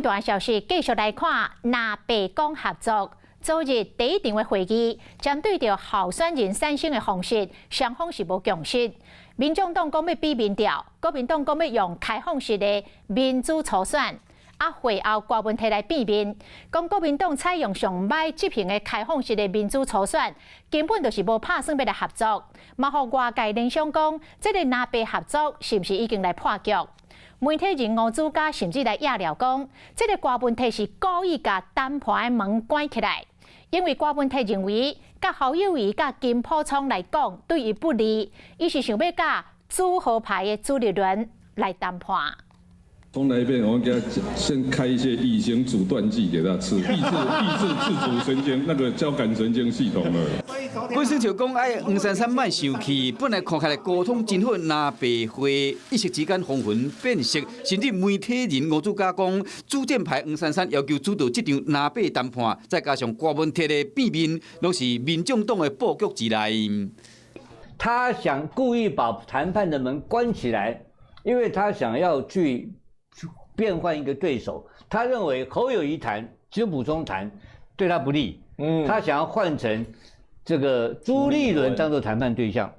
大消息繼續來看，藍白講合作。昨日第一場的會議，針對著候選人產生的方式，雙方是無共識。民眾黨講欲比民調，國民黨講欲用開放式的民主初選。啊，會後郭文鐵來變面，講國民黨採用上䆀執行的開放式的民主初選，根本就是無拍算欲來合作。嘛，予外界聯想講，這個藍白合作是毋是已經來破局？媒體人吳子嘉甚至來掖料講，這個郭文鐵是故意共談判的門關起來，因為郭文鐵認為，佮侯友宜、佮金溥聰來講對伊不利，伊是想欲佮組合派的朱立倫來談判。重來一遍，我們給他先開一些乙型阻斷劑給他吃，抑制自主神經那個交感神經系統了。本身就講愛黃珊珊莫生氣，本來看起來溝通真好，藍白會一時之間風雲變色，甚至媒體人吳子嘉講，主戰派黃珊珊要求主導這場藍白談判，再加上郭文鐵的變面，攏是民眾黨的布局之內。他想故意把談判的門關起來，因為他想要去變換一個對手，他認為侯友宜談、金溥聰談對他不利，他想要換成這個朱立倫當做談判對象。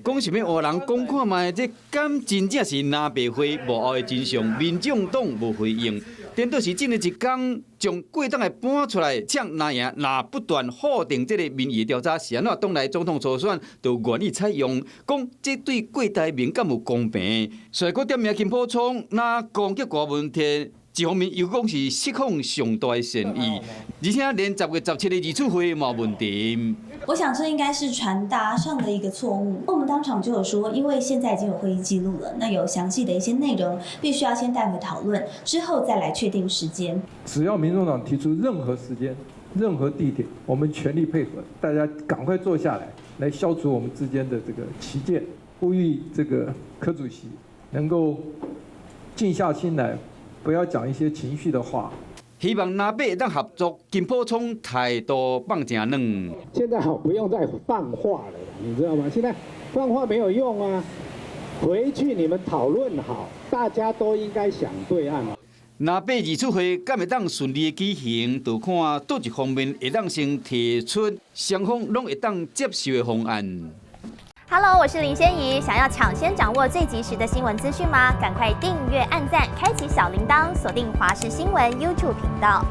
講啥物話人講看覓，這敢真正是藍白會幕後的真相，民眾黨無回應。顛倒是這呢一工將過當的搬出來，嗆藍營若不斷否定這個民意調查是按怎黨內總統初選就願意採用，講這對郭台銘敢有公平？所以閣點名金溥聰，若攻擊郭文鐵，一方面又講是釋放上大的善意，而且連10月17日二次會嘛無問題。我想這應該是傳達上的一個錯誤。我們當場就有說，因為現在已經有會議記錄了，那有詳細的一些內容，必須要先帶回討論，之後再來確定時間。只要民眾黨提出任何時間、任何地點，我們全力配合，大家趕快坐下來，來消除我們之間的這個歧見。呼籲這個柯主席能夠靜下心來，不要講一些情緒的話。希望藍白會當合作，金溥聰態度放誠軟。現在好，不用再放話了，你知道嗎？現在放話沒有用啊，回去你們討論好，大家都應該想對案。藍白二次會敢會當順利的舉行，就看佗一方面會當先提出雙方攏會當接受的方案。 Hello，我是林仙怡，想要搶先掌握最及時的新聞資訊嗎？趕快訂閱、按讚、開啟小鈴鐺，鎖定華視新聞 YouTube 頻道。